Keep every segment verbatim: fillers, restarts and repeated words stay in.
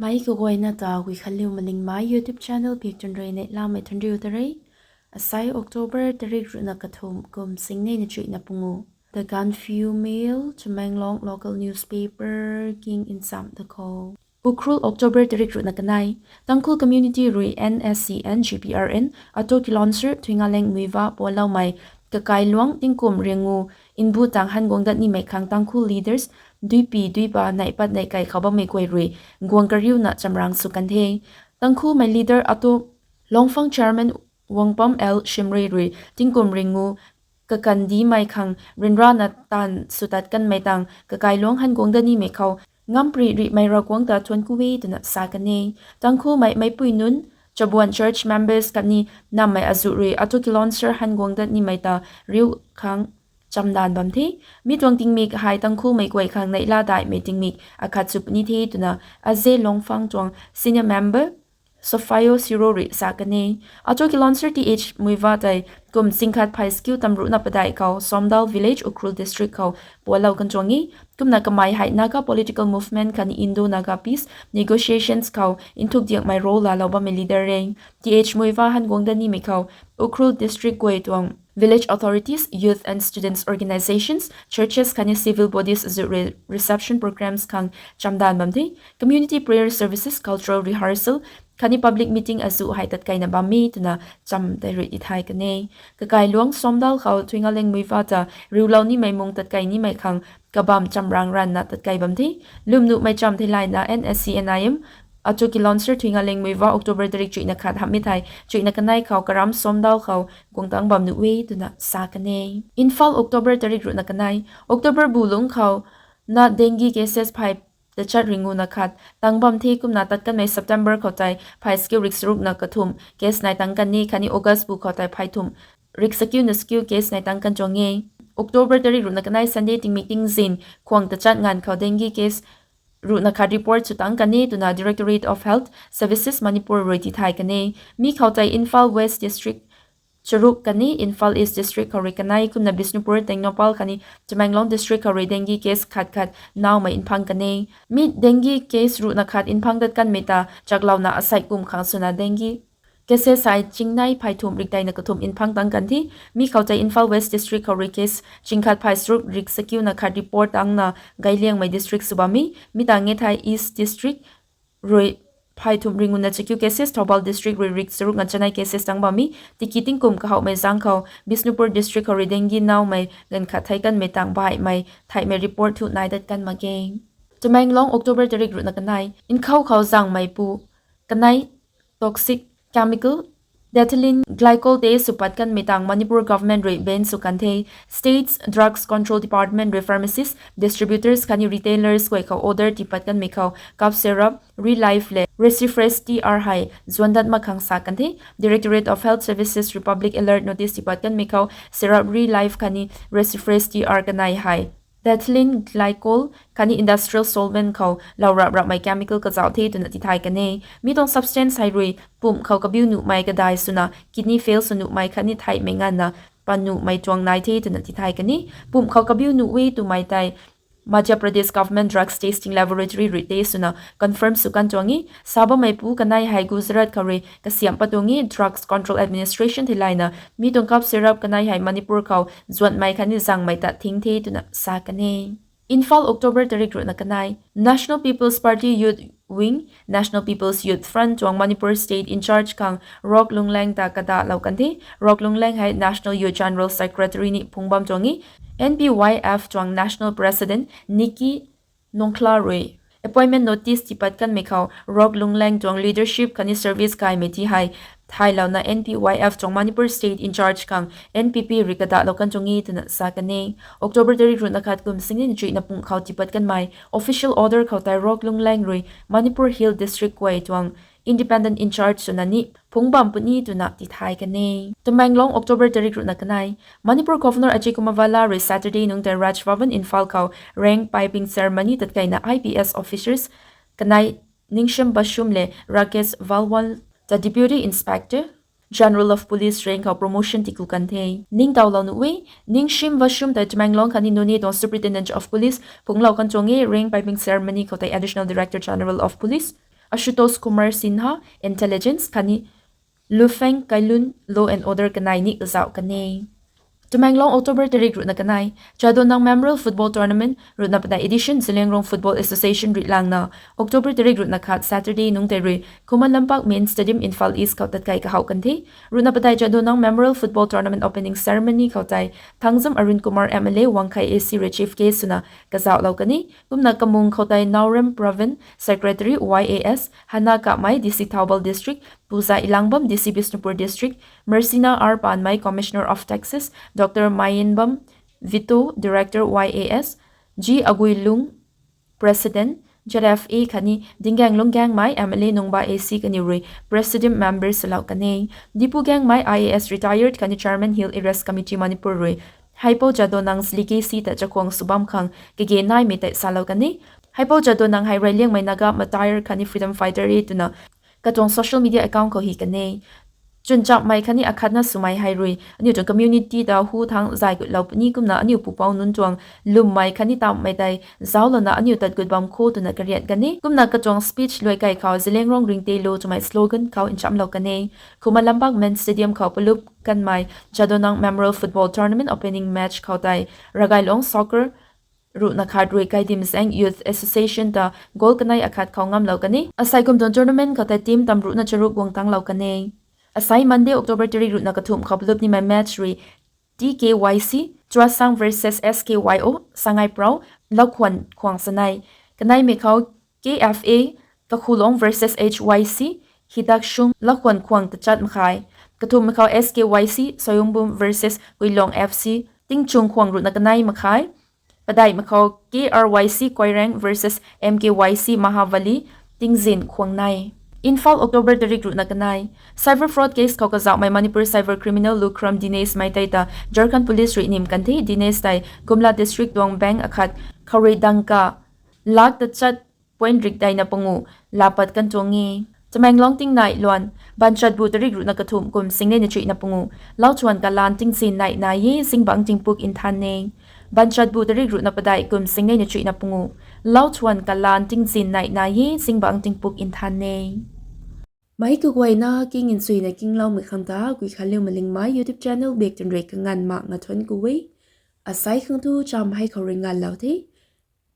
Mei kaguayna ta Guikhanliu Malingmei YouTube channel bik tun rui neihlamei thanriu ta re. Asai October tarik ruhna kathumh kum singneina chuihna pungu. The Gaanphiu Mail, Tamenglong local newspaper king nchamh da khou. Ukhrul October tarik ruhna kanei. Tangkhul community rui N S C N G P R N Ato Kilonser Thuingaleng Muivah pualoumei kakai luang tingkum riangu nbu tang han guang dat nimei khang Tangkhul leaders duipi duipa neih pat neih kai khou bammei guay rui guang kariuna chamrang sw kan the. Tangkhulmei leader Ato Longphang chairman Wangpam L Shimray rui tingkum riangu kakandimei khang ryanrana taanv sw tat kanmei tang kakai luang han guang dat nimei khou ngampri rihmei Ravguangc ta thuanc ku e twna sa kan e. Tangkhulmei meicpui nunc, chabuan church members khatni nammei azuh rui Ato Kilonser han guang dat nimei ta riu khang chamdanv bam the. Mi tuang tingmik hei Tangkhulmei guay khang neihla daihmei tingmik akhat sw puni the twna Aze Longphang tuang senior member Sophio Siro rui sa kan e. Ato Kilonser Th Muivah tei kum singkhat phey skiu tamruhna padeih khou Somdal village, Ukhrul district khou pualou kan tuang e. Kumna kamei hei Naga political movement khatni Indo-Naga peace negotiations khou nthuk diakmei role laalou bammei leader e. Th Muivah han guang dat nimei khou Ukhrul district guay tuang village authorities, youth and students organisations, churches khatni civil bodies azuh rui reception programmes khang chamdanv bam the. Community prayer services, cultural rehearsal khatni public meeting azuh hei tatkeina bam e twna cham tei rui tithay kan e. Kakai luang Somdal khou Thuingaleng Muivah ta riulou nimei mung tatkei nimei khang kabam chamrang ranvna tatkei bam the. Lwmnuhmei cham theilayna N S C N I M Ato Kilonser Thuingaleng Muivah October tarik chuihna khat hamhmei thei chuihna kanei khou karam Somdal khou guang tang bam nuh e twna sa kan e. Imphal October tarik ruhna kanei. October bulungc khou na dengue cases phey tachat ringuna khat tang bam the. Kumna tat kanmei September khou tei phey skiu rik sarukna kathumh case nai tang kan e khatni August bu khou tei phey thumh rik sakiuna sakiu case nai tang kan tuang e. October tarik ruhna kanei Sunday tingmik tingzin khwang tachat nganv khou dengue case ruhna khat report sw tang kan e twna Directorate of Health Services Manipur rui tithay kan e. Mi khou tei Imphal West District charuk kan e, Imphal East District khou rui kanei kumna Bishnupur, Tengnoupal khatni Tamenglong District khou rui dengue case khat khat naumei mphang kan e. Mi dengue case ruhna khat mphang dat kanmei ta chaklouna asei kum khang swna dengue cases hei chingnei phey thumh rik teina kathumh mphang tang kan the. Mi khou tei Imphal West District khou rui case chingkhat phey saruk rik sakiuna khat report tangna gayliangmei district sw bam e. Mi tang e thei East District rui phey thumh ringuna chakiu cases, Thoubal District rui rik sarukna chanei cases tang bam e. Tiki tingkum kahouhmei zaeng khou Bishnupur District khou rui dengue naumei ganv khat thei kanmei tang baihmei theihmei report thu nai dat kan mak ge. Tamenglong October tarik ruhna kanei. Nkhou khou zangmei pu kanei toxic chemical ethylene glycol tei sw pat kanmei tang Manipur government rui ban sw kan the. State's Drugs Control Department rui pharmacies, distributors khatni retailers guay khou order tii pat kanmei khou cough syrup, Relife le Resifresh T R hei zuan dat mak khang sa kan the. Directorate of Health Services rui public alert notice tii pat kanmei khou syrup Relife khatni Resifresh T R kanei hei ethylene glycol khatni industrial solvent khou lou rap rapmei chemical kazauh the twna tithay kan e. Mi tuang substance hei rui pumh khou kabiu nuhmei kadai swna kidney fail sw nuhmei khatni theihmei nganvna pan nuhmei tuang nai the twna tithay kan e. Pumh khou kabiu nuh e twmei tei Madhya Pradesh Government Drugs Testing Laboratory rui test swna confirm sw kan tuang e. Sa bammei pu kanei hei Gujarat khou rui kasiamh pat tuang e. Drugs Control Administration theilayna mi tuang cough syrup kanei hei Manipur khou zuanmei khatni zangmei ta thing the twna sa kan e. Imphal October tarik ruhna kanei. National People's Party Youth Wing, National People's Youth Front tuang Manipur State in-charge khang Rock Lungleng ta kadahlou kan the. Rock Lungleng hei National Youth General Secretary ni phungc bam tuang e. N P Y F tuang National President Nicky Nongkhla rui appointment notice tii pat kanmei khou Rock Lungleng tuang leadership khatni service kaimei ti hei thaylouna N P Y F tuang Manipur State in-charge khang N P P rui kadahlou kan tuang e twna sa kan e. October tarik ruhna khat kum singneina chuihna pung khou tii pat kanmei official order khou tei Rock Lungleng rui Manipur Hill District guay tuang independent in-charge swna ni phungc bam puni twna tithay kan e. Tamenglong October tarik ruhna kanei. Manipur Governor Ajay Kumar Bhalla rui Saturday nungc tei Raj Bhavan Imphal khou rank piping ceremony tatkeina I P S officers kanei Ningsham Bashum le Rakesh Valwan ta Deputy Inspector General of Police rank khou promotion tiku kan the. Ningtowlou nuh e. Ningsham Bashum tei Tamenglong khatni Noney tuang Superintendent of Police phungclou kan tuang e. Rank piping ceremony khou tei Additional Director General of Police Ashutosh Kumar Sinha, Intelligence, khatni Lufeng Kailun, Law and Order kanei ni kazauh kan e. Tamenglong, October tarik ruhna kanei. Jadonang Memorial Football Tournament ruhna padeih edition Zeliangrong Football Association rui langna October tarik ruhna khat Saturday nungc tei rui Khuman Lampak Main Stadium, Imphal East khou tatkei kahouh kan the. Ruhna padeih Jadonang Memorial Football Tournament opening ceremony khou tei Thangzam Arun Kumar M L A, Wangkhei A C rui chief guest swna kazauhlou kan e. Kumna kamung khou tei Naorem Pravin, Secretary Y A S, Hana Kamei, D C Thoubal District, Puja Elangbam, D C Bishnupur District, Mersina R Panmei, Commissioner of Taxes, Doctor Mayenbam Vito, Director Y A S, G Aguilung, President, Z F A khatni Dinggang Lunggangmei, M L A Nungba A C kaniw rui Presidium Member swlou kan e. Dipu Gangmei, I A S retired khatni Chairman Hill Areas Committee Manipur rui Haipou Jadonang's legacy ta chakhwang sw bam khang kage naimei tei salou kan e. Haipou Jadonang hei Reyliangmei Naga martyr khatni freedom fighter e twna katuang social media account khou hi kan e. Chwnchamhmei khatni akhatna swmei hei rui aniu tuang community ta hu thangc zay gutlou puni kumna aniu pupouc nunc tuang lwmmei khatni tamhmei tei zauclouna aniu tat gut bam kho twna karian kan e. Kumna katuang speech luai kai khou Zeliangrong Ringte Lo twmei slogan khou nchamlou kan e. Khuman Lampak Main Stadium khou palup kanmei Jadonang Memorial Football Tournament opening match khou tei Ragailong Soccer ruhna khat rui Kaidim Zaeng Youth Association ta goal kanei akhat khou ngamlou kan e. Asei kum tuang tournament khou tei team tam ruhna charuk guang tanglou kan e. Asei Monday, October tarik ruhna kathumh khou palup nimei match rui T K Y C, Churachandpur versus S K Y O, Sangai Prau, Lakhwan khwang sanei. Kaneimei khou K F A, Kakhulong versus H Y C, Hidakshung, Lakhwan khwang tachat makhai. Kathumhmei khou S K Y C, Soyungbum versus Kuilong F C, Tingchung khwang ruhna kanei makhai. Padeihmei khou K R Y C, Koireng versus M K Y C, Mahabali, Tingzin khwang nei. Imphal, October tarik ruhna kanei. Cyber fraud case khou kazauhmei Manipur cyber criminal Lukram Dinesh mei tei ta Jharkhand Police rui nim kan the. Dinesh tei Gumla District tuang bank akhat khou rui dangka lakh tachat point rik deina pangu lapat kan tuang e. Tamenglong tingnai luan. Banchatbu tarik ruhna kathumh kum singnei na chuihna pangu, Lauthuan kalan tingzin nei nai e, zingbangc tingpuk nthan e. Banchatbu tarik ruhna padeih kum singnei na chuihna pangu, Lauthuan kalan tingzin nei nai e, zingbangc tingpuk nthan e. Meic kaguayna king nsuina kingloumei khang ta Guikhanliu Malingmei YouTube channel bak twn rui kanganv mak nga thuanc ku e. Asei khang thu cham hei khou rui nganvlou the.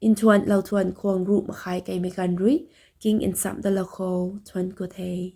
Nthuan Lauthuan khwang ruh makhai keimei ganv rui king nchamh dalou khou thuanc ku the.